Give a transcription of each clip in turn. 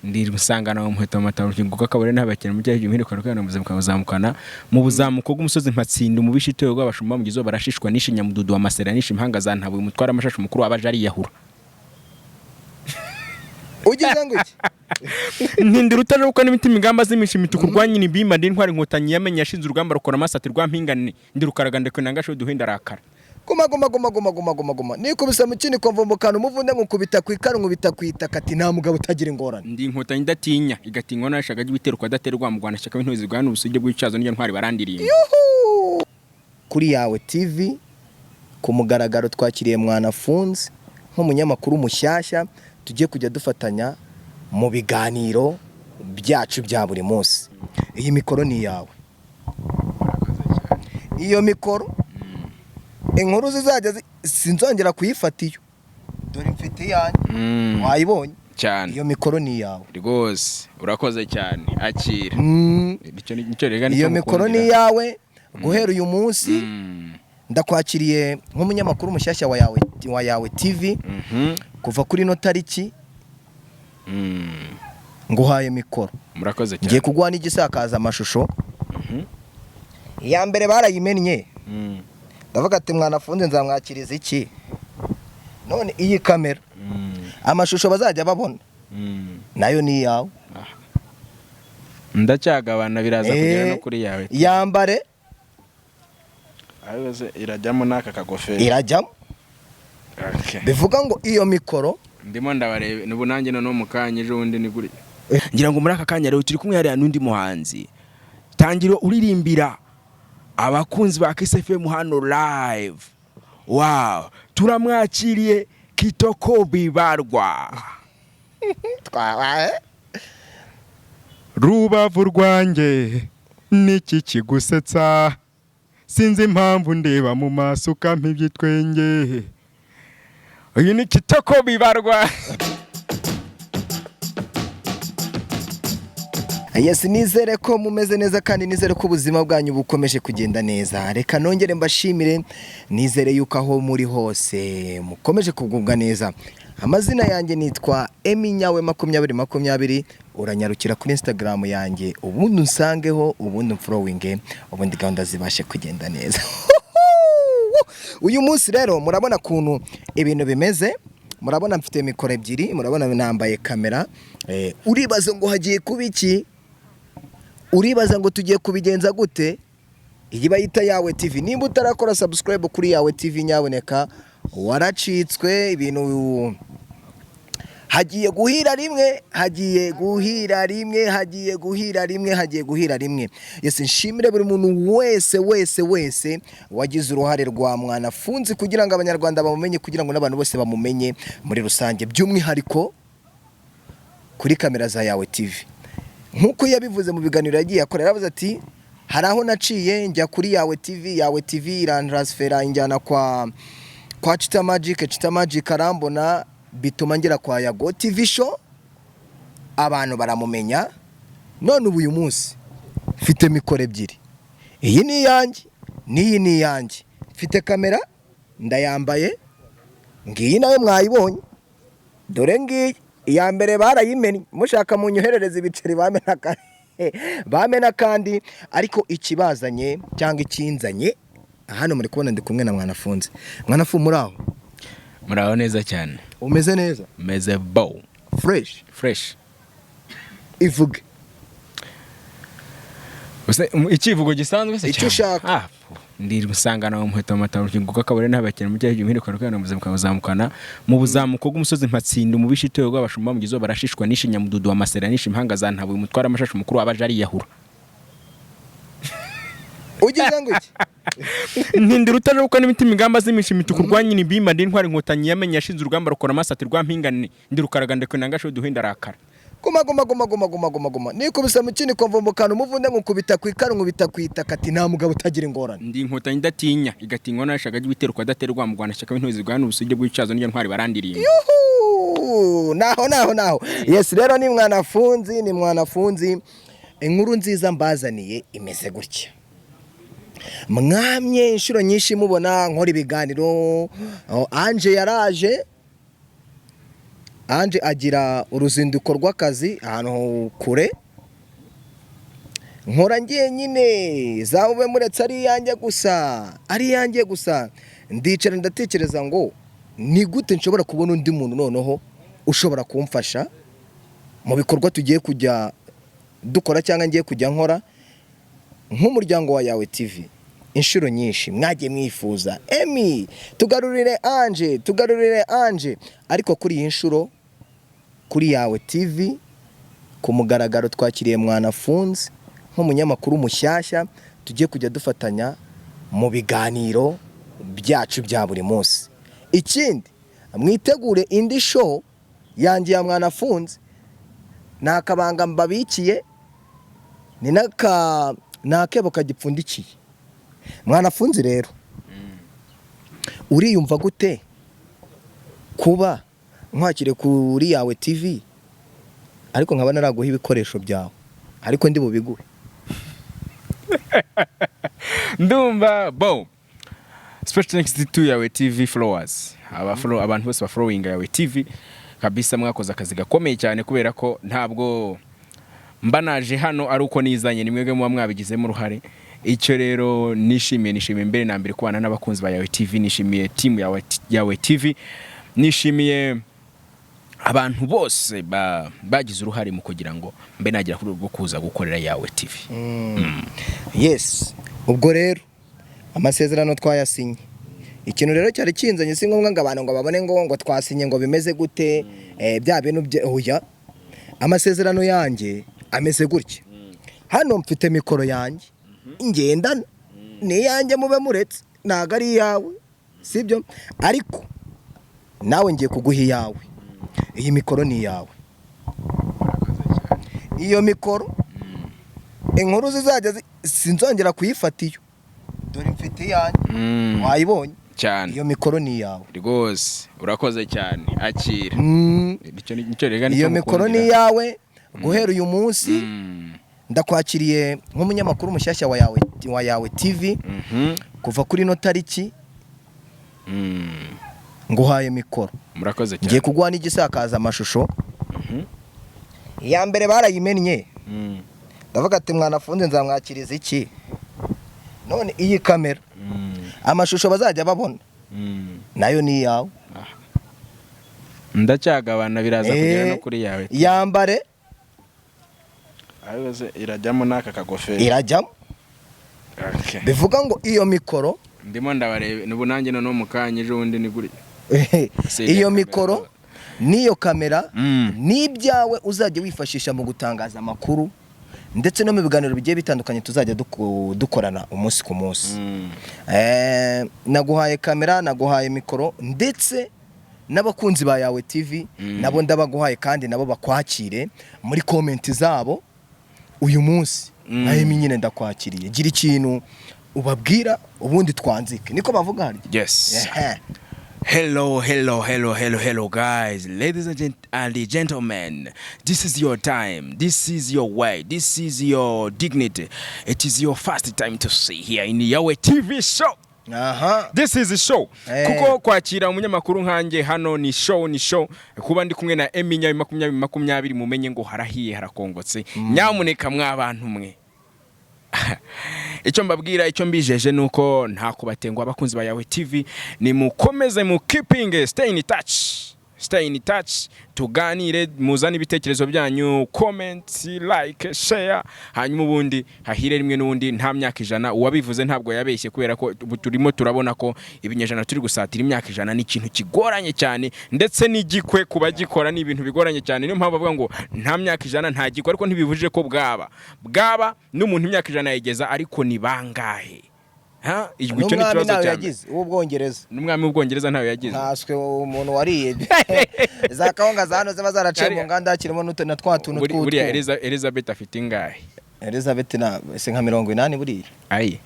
Ndi musangana wa muheto amata urukingo rw'akabari n'abakene mu cyaha impinduka rukana muzamukana mu buzamuko bw'umusozi mpatsinda umubisha itoyo rw'abashumba mu gizo barashishwa nishe nyamududu wa masera nishe impanga za ntabwe mutwara amashashi mukuru wabaje ariyahura. Ugize ngo iki? Ntindira utaruka n'imitima ingamba z'imisha imituku rwa nyina imbimba ndi intwari inkotanyi yamenye yashinze urugamba rukora amasati rwa mpingane ndi rukaraga ndekwe nangasho duhinda arakara. Guma guma guma guma guma guma guma, nikubise mu kindi mvumukana umuvunde, nkukubita ku ikara, nkubita ku itaka, ati nta mugabo utagira ingorane. Ndi inkotanyi idatinya igatinywa n'ashaka ry'ibitero kwa daterwa mu Rwanda shyaka w'intozi rwana ubusugi bw'icazo n'iyo ntwari barandirimba. Yuhu! Kuri Yawe TV ku mugaragaro twakiriye Mwanafunzi nk'umunyamakuru mushyashya tugiye kujya dufatanya mu biganiro byacu bya buri munsi. Iyi mikoro ni iyawe, iyo mikoro inkuru zizajya sinzongera kuyifata iyo, dore mfite iyanjye, wayibonye? Cyane. Iyo mikoro ni iyawe. Rwose urakoze cyane, akira. Nicyo rega nicyo Iyo mikoro ni mukundira. iyawe guhera uyu munsi. Ndakwakiriye nk'umunyamakuru mushyashya wa Yawe TV. Kuva kuri ino tariki nguhaye mikoro. Murakoze Ngiye cyane. kuguha n'igisakaza amashusho. Iya mbere barayimennye. Ndavuga ati Mwanafunze nzamwakiriza iki? None iyi kamera, amashusho bazajya babona nayo ni iyawe. Ndacyagabana, biraza kugera no kuri Yawe. Yambare. Ayoze irajyamo n'aka kagofero? Irajyamo. Okay. Bivuga ngo iyo mikoro Ndimo ndabarebe nubu nanjye noneho mu kanya ejo bundi ni guri ngira ngo muri aka kanya rero turi kumwe hariya n'undi muhanzi tangira uririmbira abakunzi ba Kiss FM hano live. Wow, turamwakiriye, Kitoko Bibarwa. Twabaye. Rubavu rwanjye, niki kigusetsa? Sinzi impamvu ndeba mu maso ukampa ibyitwenge. Uyu ni Kitoko Bibarwa. Yes, nizere ko mumeze neza kandi nizere ko ubuzima bwanyu bukomeje kugenda neza. Reka nongere mbashimire, nizere yuko aho muri hose mukomeje kugubwa neza. Amazina yanjye nitwa Emi Nyawe 2020. Uranyarukira kuri Instagram yanjye ubundi unsangeho, ubundi umfollowinge, ubundi gahunda zibashe kugenda neza. Uyu munsi rero murabona ukuntu ibintu bimeze, murabona mfite mikoro ebyiri, murabona nambaye kamera. Uribaza ngo hagiye kuba iki? Uribaza ngo tugiye kubigenza gute? Iyi bayita Yawe TV. Nimba utarakora subscribe kuri Yawe TV, nyaboneka waracitswe. Ibintu hagiye guhira rimwe, hagiye guhira rimwe, hagiye guhira rimwe, hagiye guhira rimwe. Yes, nshimire buri muntu wese wese wese wagize uruhare rwa Mwanafunzi kugira ngo Abanyarwanda bamumenye, kugira ngo n'abantu bose bamumenye muri rusange, by'umwihariko kuri kamera za Yawe TV. Nk'uko yabivuze mu biganiro yagiye akora, yaravuze ati hari aho naciye njya kuri Yawe TV, Yawe TV irantransfera injyana kwa Chita Magic, Chita Magic arambona, bituma ngera kwa Yago TV Show, abantu baramumenya. None ubu uyu munsi mfite mikoro ebyiri, iyi ni iyanjye n'iyi ni iyanjye, mfite kamera ndayambaye, ngiyi nayo mwayibonye, dore ngiyi. Iya mbere barayimennye, mushaka munyoherereza ibiceri bamena kandi. Ariko ikibazanye cyangwa ikinzanye hano, muri kubona ndi kumwe na Mwanafunzi. Mwanafu, muri aho? Muraho neza cyane. Umeze neza? Meze bow. Fresh? Fresh. Ivuge. Icyivugo gisanzwe se Icyo cyane? ushaka. Ah, ndi musangana wa muheto amata urukingo rw'akabari n'abakene mu cyaha impinduka rukana muzamukana mu buzamuko bw'umusozi mpatsinda umubisha itoyo rw'abashumba mu gizo barashishwa nishe nyamududu wa masera nishe impanga za ntabwe mutwara amashashi mukuru wabaje ariyahura. Ugize ngo iki? Ntindira utaruka n'imitima ingamba z'imisha imituku rwa nyina imbimba ndi intwari inkotanyi yamenye yashinze urugamba rukora amasati rwa mpingane ndi rukaraga ndekwe nangasho duhinda arakara. Guma guma guma guma guma guma guma, nikubise mu kindi mvumukana umuvunde, nkukubita ku ikara, nkubita ku itaka, ati nta mugabo utagira ingorane. Ndi inkotanyi idatinya igatinywa n'ashaka ry'ibitero kwa daterwa mu Rwanda shyaka w'intozi rwana ubusugi bw'icazo n'iyo ntwari barandirimba. Yuhu! Naho naho naho. Yes, rero ni Mwanafunzi, ni Mwanafunzi. Inkuru nziza mbazaniye imeze gutya: mwamye inshuro nyinshi mubona nkora ibiganiro. Oh, Anje yaraje. Ange agira uruzinduko rw'akazi ahantu kure, nkora ngiye nyine zamube muretse ari iyanjye gusa, ari iyanjye gusa. Ndicara ndatekereza ngo ni gute nshobora kubona undi muntu noneho ushobora kumfasha mu bikorwa tugiye kujya dukora cyangwa ngiye kujya nkora nk'umuryango wa Yawe TV. Inshuro nyinshi mwagiye mwifuza Emmy, tugarurire Ange, tugarurire Ange, ariko kuri iyi nshuro kuri Yawe TV ku mugaragaro twakiriye Mwanafunzi nk'umunyamakuru mushyashya tugiye kujya dufatanya mu biganiro byacu bya buri munsi. Ikindi, mwitegure indi show yanjye ya Mwanafunzi. Ni akabanga mbabikiye, ni n'aka ni akebo kagipfundikiye. Mwanafunzi rero, uriyumva gute kuba nkwakire kuri Yawe TV ariko nkaba naraguha ibikoresho byawe, ariko ndi bubiguhe? Ndumva bo special thanks to Yawe TV followers, aba follow, abantu bose ba following Yawe TV kabisa, mwakoze akazi gakomeye cyane, kubera ko ntabwo mba naje hano ari uko nizanye, ni mwebwe muba mwabigizemo uruhare. Icyo rero nishimiye mbere na mbere kubana n'abakunzi ba Yawe TV, nishimiye team Yawe TV, nishimiye abantu bose bagize uruhare mu kugira ngo mbe nagera kuri rwo kuza gukorera Yawe TV. Yes, ubwo rero amasezerano twayasinye. Ikintu rero cyari kinzanye, si ngombwa ngo abantu ngo babone ngo twasinye ngo bimeze gute, bya bintu bye, oya. Amasezerano yanjye ameze gutya. Hano mfite mikoro yanjye ngendana, ni iyanjye mube muretse, ntabwo ari iyawe, sibyo? Ariko nawe ngiye kuguha iyawe. Iyi mikoro ni iyawe. Iyo mikoro inkuru zizajya sinzongera kuyifata iyo, dore mfite iyanjye. Wayibonye? Cyane. Iyo mikoro ni iyawe. Rwose urakoze cyane, akira. Nicyo rega nicyo Iyo mikoro ni mukundira. iyawe guhera uyu munsi. Ndakwakiriye nk'umunyamakuru mushyashya wa Yawe TV. Kuva kuri ino tariki nguhaye mikoro. Murakoze Ngiye cyane. kuguha n'igisakaza amashusho. Iya mbere barayimennye. Ndavuga ati Mwanafunze nzamwakiriza iki? None iyi kamera, amashusho bazajya babona nayo ni iyawe. Ndacyagabana, biraza kugera no kuri Yawe. Yambare. Ayoze irajyamo n'aka kagofero? Irajyamo. Okay. Bivuga ngo iyo mikoro Ndimo ndabareba ubu nanjye noneho mu kanya ejo bundi ni guri. Iyo mikoro n'iyo kamera n'ibyawe uzajya wifashisha mu gutangaza amakuru ndetse no mu biganiro bigiye bitandukanye tuzajya dukorana umunsi ku munsi. Naguhaye kamera, naguhaye mikoro, ndetse n'abakunzi ba Yawe TV nabo ndabaguhaye, kandi nabo bakwakire muri comment zabo uyu munsi. Nawe nyine ndakwakiriye, gira ikintu ubabwira ubundi twanzike, niko bavuga harya. Yes. Ehe. Hello, hello, hello, hello, hello, guys, ladies and gentlemen. This is your time. This is your way. This is your dignity. It is your first time to see here in Yawe TV show. This is a show. Kuko kwakira umunyamakuru nkanjye hano ni show, ni show. Kuba ndi kumwe na Emmy Nyawe 2020, mumenye ngo harahiye, harakongotse. Nyamuneka mwabantu mwe. Icyo mbabwira, icyo mbijeje ni uko nta kubatengwa. Abakunzi ba Yawe TV, ni mukomeze mu keeping stay in touch, stay in touch, tuganire, muzane ibitekerezo byanyu, comment, like, share, hanyuma ubundi hahire rimwe n'ubundi. Nta myaka 100, uwabivuze ntabwo yabeshye, kubera ko ubu turimo turabona ko ibinyejana turi gusatira imyaka 100 ni ikintu kigoranye cyane, ndetse n'igikwe ku bagikora ni ibintu bigoranye cyane. Niyo mpamvu bavuga ngo nta myaka 100 nta gikwe, ariko ntibibujije ko bwaba n'umuntu imyaka 100 yayigeza, ariko ni bangahe? Ha? Icyo ni N'umwami ikibazo ntawe cya mbere. yagize w'Ubwongereza. N'umwami w'Ubwongereza ntawe yagize. Ntaswe umuntu wariye za kawunga za hano ziba zaraciye mu nganda hakirimo na twa tuntu Buriya tw'utwuma. Elizabeth afite ingahe? Elizabeth na se nka 80 buriya. Ayi,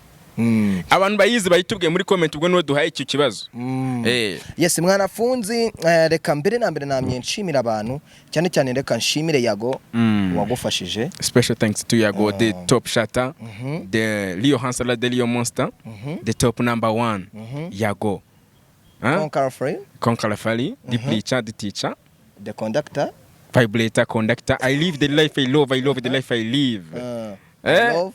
abantu bayizi bayitubwiye muri comment, ubwo niwe duhaye icyo kibazo. Yes, Mwanafunzi, reka mbere na mbere namye nshimira abantu, cyane cyane reka nshimire Yago wagufashije. Special thanks to Yago, the top shatter, the Leo Hansala, the Leo Monster, the top number one, Yago. Huh? Conquer Free. Conquer Fali, the preacher, the teacher. The Conductor. Vibrator, Conductor. I live the life I love, I love the life I live. Love.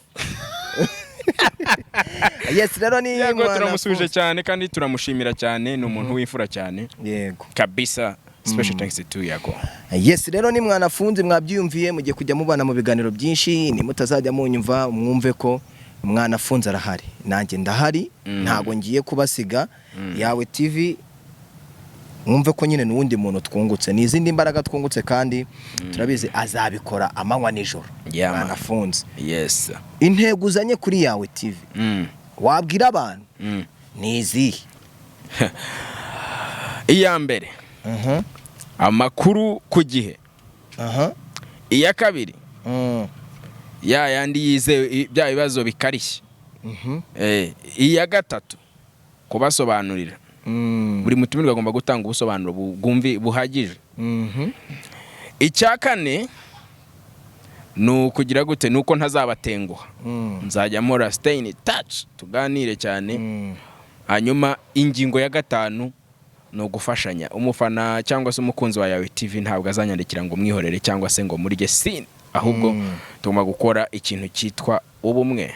Yes, rero ni Yego, Mwanafunzi. turamusuhuje cyane kandi turamushimira cyane, ni umuntu w'imfura cyane. Kabisa, special thanks to Yago. Yes, rero ni Mwanafunzi, mwabyiyumviye, mugiye kujya mubana mu biganiro byinshi. Nimutazajya munyumva, mwumve ko Mwanafunzi arahari, nanjye ndahari. Ntago ngiye kubasiga. Yawe TV, mwumve ko nyine n'uwundi muntu twungutse, ni izindi mbaraga twungutse, kandi turabizi azabikora amanywa nijoro. Yeah, man. Mwanafunzi, intego uzanye kuri Yawe TV, wabwira abantu, ni izihe? Iya mbere, amakuru ku gihe. Iya kabiri, ya yandi yizewe, bya bibazo bikarishye. Iya gatatu, kubasobanurira. Buri mutumirwa agomba gutanga ubusobanuro bwumvi buhagije. Icya kane ni ukugira gute? Ni uko ntazabatenguha. Nzajya mpora stay in touch, tuganire cyane. Hanyuma ingingo ya gatanu ni ugufashanya. Umufana cyangwa se umukunzi wa Yawe TV ntabwo azanyandikira ngo mwihorere cyangwa se ngo murye sini, ahubwo tugomba gukora ikintu cyitwa ubumwe.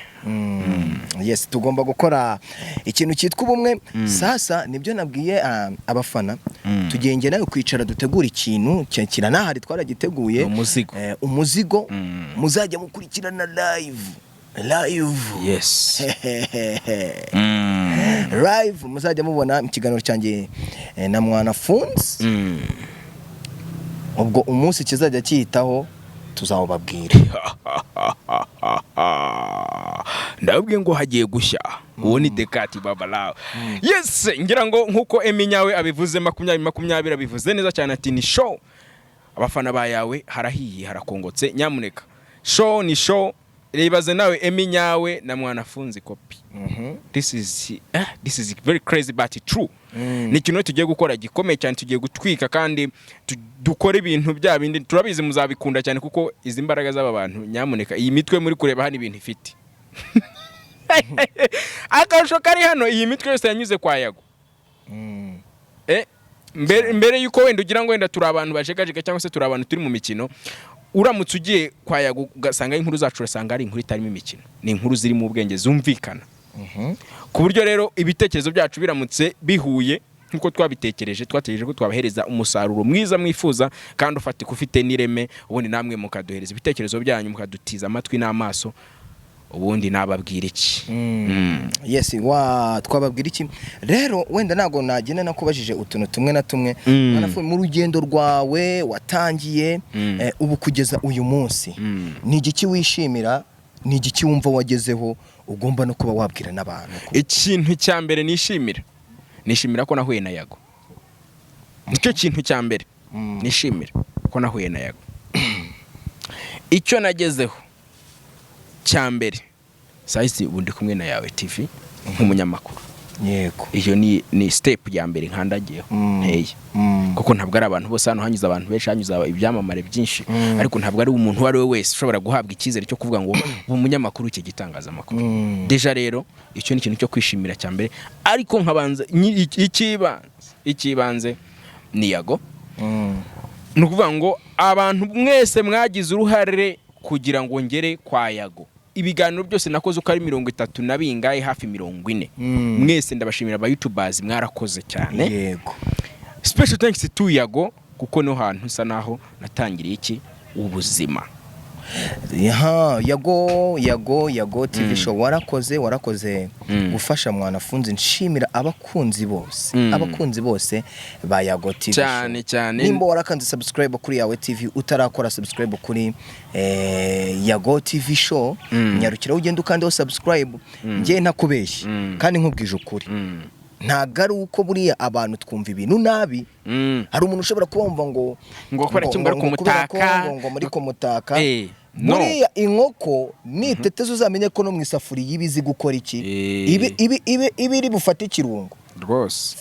Yes, tugomba gukora ikintu cyitwa ubumwe. Sasa nibyo nabwiye abafana, tugenge nawe kwicara dutegura ikintu kiranahari, twaragiteguye. Ni umuzigo. Umuzigo muzajya mukurikirana live live. Live muzajya mubona ikiganiro cyanjye na Mwanafunzi. Ubwo umunsi kizajya kiyitaho tuzawubabwira. Ndababwiye ngo hagiye gushya. Uwo ni Dekati Babalawo. Yes, ngira ngo nkuko Emi nyawe abivuze, 2020 abivuze neza cyane, ati ni show. Abafana ba Yawe, harahiye, harakongotse. Nyamuneka, show ni show. Rebaze nawe, Emi nyawe na Mwanafunzi kopi. This is very crazy but true. Ni ikintu tugiye gukora gikomeye cyane, tugiye gutwika kandi dukora ibintu bya bindi turabizi muzabikunda cyane, kuko izi mbaraga z'aba bantu, nyamuneka, iyi mitwe muri kureba hano, ibintu ifite akarusho kari hano, iyi mitwe yose yanyuze kwa Yago. Mbere yuko wenda ugira ngo wenda turi abantu bajegajega cyangwa se turi abantu turi mu mikino, uramutse ugiye kwa Yago ugasanga inkuru zacu, urasanga ari inkuru itarimo imikino, ni inkuru zirimo ubwenge zumvikana, ku buryo rero ibitekerezo byacu biramutse bihuye nk'uko twabitekereje, twategereje ko twabahereza umusaruro mwiza mwifuza kandi ufatika, ufite n'ireme. Ubundi namwe mukaduhereza ibitekerezo byanyu, mukadutiza amatwi n'amaso. Ubundi nababwira iki? Yes, wa twababwira iki rero? Wenda ntabwo nagenda nakubajije utuntu tumwe na tumwe. Mwanafunzi, mu rugendo rwawe watangiye, ubu kugeza uyu munsi, ni igiki wishimira? Ni igiki wumva wagezeho ugomba no kuba wabwira n'abantu? Ikintu cya mbere nishimira, nishimira ko nahuye na Yago. Nicyo kintu cya mbere nishimira, ko nahuye na Yago. Icyo nagezeho cya mbere sayisi, ubu ndi kumwe na Yawe TV nk'umunyamakuru. Iyo ni step ya mbere nkandagiyeho, nteye, kuko ntabwo ari abantu bose. Hano hanyuze abantu benshi, hanyuze ibyamamare byinshi, ariko ntabwo ari umuntu uwo ari we wese ushobora guhabwa icyizere cyo kuvuga ngo ubu umunyamakuru iki gitangazamakuru. Déjà rero icyo ni ikintu cyo kwishimira cya mbere, ariko nkabanza ikibanze ni Yago. Ni ukuvuga ngo abantu mwese mwagize uruhare kugira ngo ngere kwa Yago, ibiganiro byose nakoze uko ari 30 na bingahe, hafi 40, mwese ndabashimira. Aba youtubers mwarakoze cyane. Special thanks to Yago, kuko niho hantu nsa naho natangiriye iki ubuzima. Aha, Yago, Yago, Yago TV Show, warakoze, warakoze gufasha Mwanafunzi. Nshimira abakunzi bose, abakunzi bose ba Yago TV Cyane, Show. cyane. Nimba warakanze subscribe kuri Yawe TV, utarakora subscribe kuri Yago TV Show, nyarukira ugenda ukandeho subscribe. Njye ntakubeshye kandi nkubwije ukuri, ntabwo ari uko buriya abantu twumva ibintu nabi. Hari umuntu ushobora kuba wumva ngo Ngo kubera iki ngo ari kubera ko kumutaka. ngo muri kumutaka. No. Buriya inkoko niteteza, uzamenye ko no mu isafuriya iba izi gukora iki, ibe iri bufate ikirungo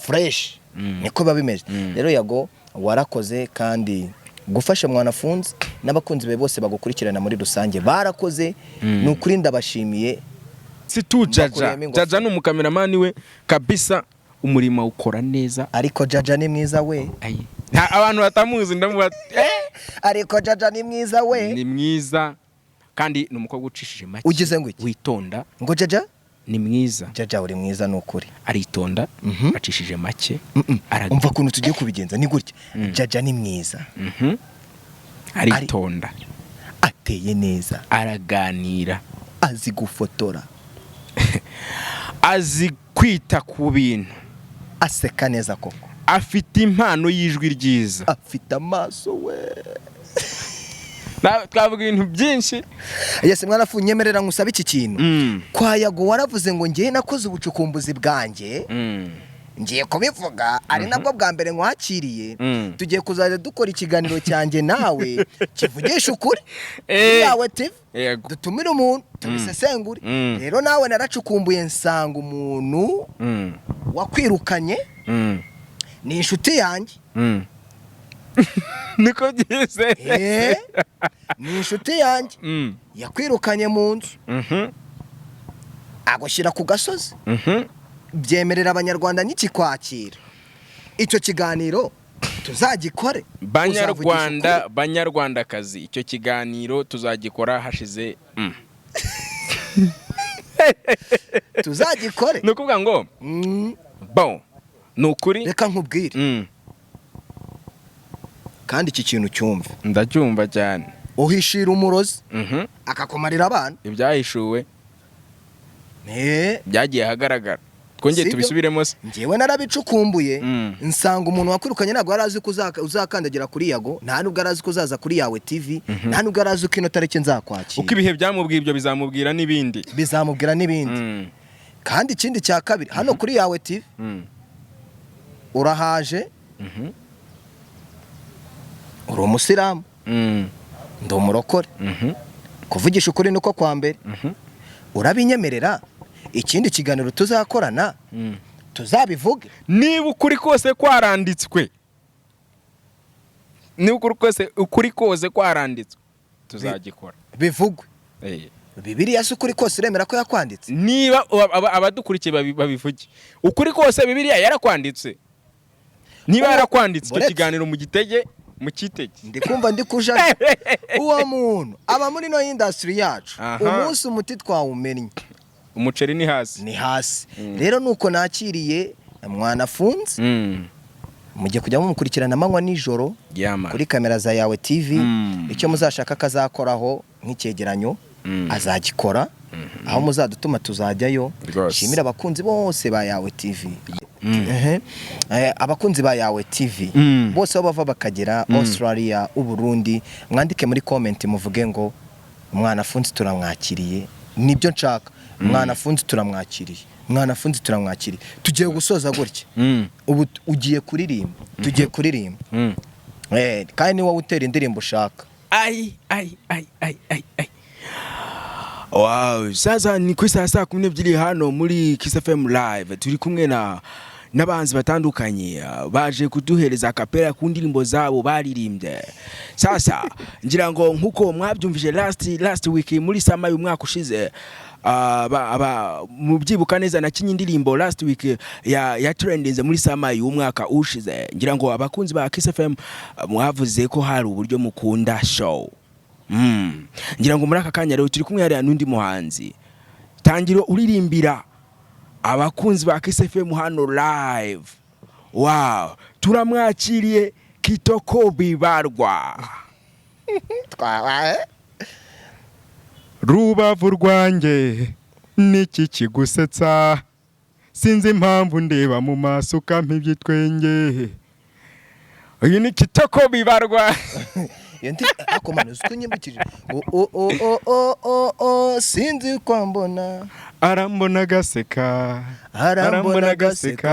fresh. Niko biba bimeze. Rero Yago, warakoze kandi gufasha Mwanafunzi n'abakunzi be bose bagukurikirana muri rusange, barakoze, ni ukuri ndabashimiye. Si tu Jaja. Mbakuriyemo ingofero. Jaja ni umukameramani we kabisa. Umurimo awukora neza. Ariko Jaja ni mwiza we. Ayi. Nta abantu batamuzi ndamuba Ariko Jaja ni mwiza we. Ni mwiza kandi ni umukobwa ucishije make. Ugize ngo iki? Witonda. Ngo Jaja? Ni mwiza. Jaja, uri mwiza ni ukuri. Aritonda, acishije make. Umva ukuntu tugiye kubigenza, ni gutya: Jaja ni mwiza. Aritonda. Ateye neza. Araganira. Azi gufotora. Azi kwita ku bintu. Aseka neza koko. Afite impano y'ijwi ryiza. Afite amaso we. Twavuga ibintu byinshi. Yes, mwanafu, nyemerera nkusabe iki kintu. Kwa Yago waravuze ngo ngewe nakoze ubucukumbuzi bwanjye, ngiye kubivuga ari nabwo bwa mbere nkwakiriye. Tugiye kuzajya dukora ikiganiro cyanjye nawe kivugisha ukuri Yawe TV. Dutumire umuntu tubisesengure. Rero nawe naracukumbuye nsanga umuntu wakwirukanye ni inshuti yanjye. Niko byize. Ni inshuti yanjye. Yakwirukanye mu nzu, agushyira ku gasozi. Byemerera Abanyarwanda n'ikikwakira, icyo kiganiro tuzagikore. Banyarwanda, Uzavugisha banyarwandakazi, icyo kiganiro tuzagikora hashize ukuri. Tuzagikore. Ni ukuvuga ngo bon, ni ukuri. Reka nkubwire, kandi iki kintu cyumve. Ndacyumva cyane. Uhishira umurozi akakumarira abana. Ibyahishuwe byagiye ahagaragara, twongeye Sibyo? tubisubiremo se? Njyewe narabicukumbuye, nsanga umuntu wakwirukanye ntabwo yari azi ko uzakandagira kuri Yago, nta nubwo yari azi ko uzaza kuri Yawe TV, nta nubwo yari azi ko ino tariki nzakwakira. Uko ibihe byamubwiye, ibyo bizamubwira n'ibindi. Bizamubwira n'ibindi. Kandi ikindi cya kabiri, hano kuri Yawe TV urahaje, uri umusilamu, ndi umurokore. Kuvugisha ukuri niko kwa mbere. Urabinyemerera, ikindi kiganiro tuzakorana tuzabivuge? Niba ukuri kose kwaranditswe, niba ukuri kose kwaranditswe, tuzagikora. Bivugwe. Bibiliya si ukuri kose uremera ko yakwanditse? Niba abadukurikiye babivuge, ukuri kose Bibiliya yarakwanditse, niba yarakwanditse, icyo Buretse. kiganiro mu gitege mu kitege. Ndi kumva ndi kujaja. Uwo muntu aba muri no industry yacu. Umunsi umuti twawumennye, umuceri ni hasi. Ni hasi. Rero nuko nakiriye Mwanafunzi, mujye kujya mumukurikirana amanywa nijoro Yeah, man. kuri kamera za Yawe TV. Icyo muzashaka akazakoraho nk'icyegeranyo, azagikora. Aho muzadutuma tuzajyayo. Rwose. Shimira abakunzi bose ba Yawe TV. Ehe. Abakunzi ba Yawe TV bose aho bava bakagera, Australia, Uburundi, mwandike muri comment muvuge ngo Mwanafunzi turamwakiriye. Nibyo nshaka. Mwanafunzi turamwakiriye, Mwanafunzi turamwakiriye. Tugiye gusoza gutya. Ubu ugiye kuririmba, tugiye kuririmba. Kandi ni wowe utera indirimbo ushaka. Ai ai ai ai ai ai! Wow, sasa ni ku isaha 12:00 hano muri Kiss FM Live. Turi kumwe na n'abahanzi batandukanye, baje kuduhereza acapella ku ndirimbo zabo baririmbye. Sasa ngira ngo nkuko mwabyumvije last week muri summer y'umwaka ushize, mubyibuka neza, nakinye indirimbo last week ya trendinze muri summer y'umwaka ushize. Ngira ngo abakunzi ba Kiss FM, mwavuze ko hari uburyo mukunda show. Ngira ngo muri aka kanya rero turi kumwe hariya n'undi muhanzi. Tangira uririmbira abakunzi ba Kiss FM hano live. Wow, turamwakiriye, Kitoko Bibarwa. Twabaye. Rubavu rwanjye, niki kigusetsa? Sinzi impamvu ndeba mu maso ukampa ibyitwenge. Uyu ni Kitoko Bibarwa. Iyo ndi ako mano uzi ko unyibukije o o o o o o o, sinzi ko mbona. Arambona agaseka. Arambona agaseka.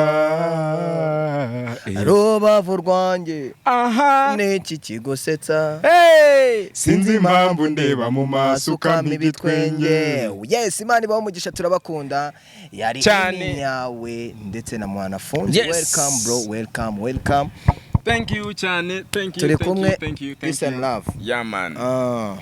Rubavu rwanjye, niki kigusetsa? Hey! Sinzi impamvu ndeba mu maso ukampa ibitwenge. Yes, Imana ibaho umugisha, turabakunda. Yari Cyane. Yawe ndetse na Mwanafunzi. Yes. Welcome bro, welcome, welcome. Thank you cyane, thank you. Turi Thank kumwe. you, thank you, thank Peace and you. love. Yeah man. Ah.